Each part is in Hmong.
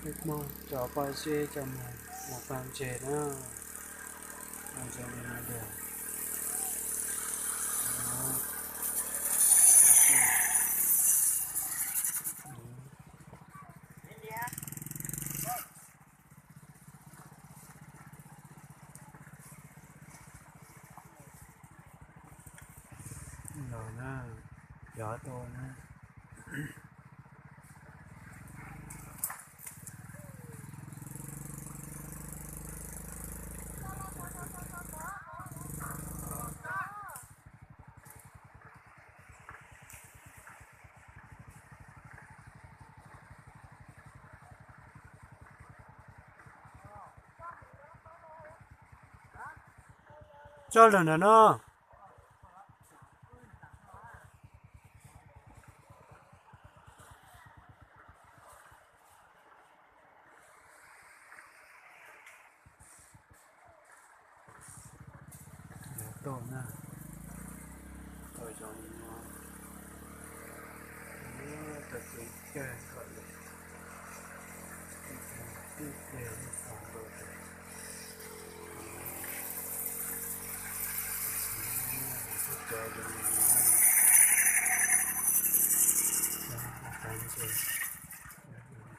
Peb Hmoob cov poj zeb coj mus ua paj ntseg na, paj ntseg li no lawm. Los na, cov tuaj na. Tsob lawm ntawm no. Tau na, tau zoo li no, tau ceev kawg nkaus li, tib pliag xaus nkaus li. Ib pawg ntses zoo li no na.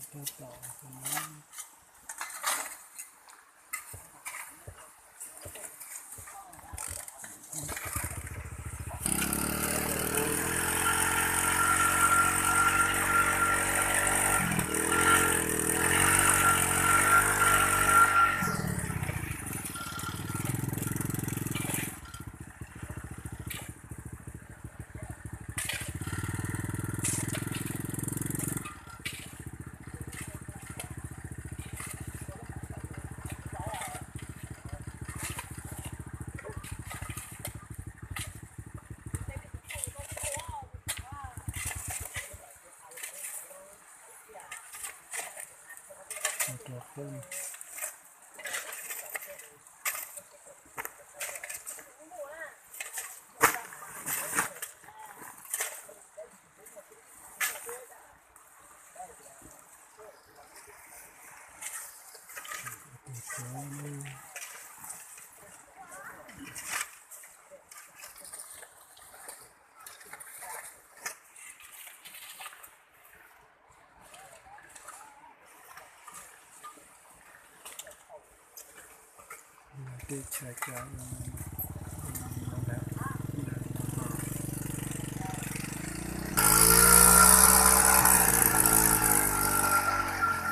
Tsis tau tom no. Tej chaw cov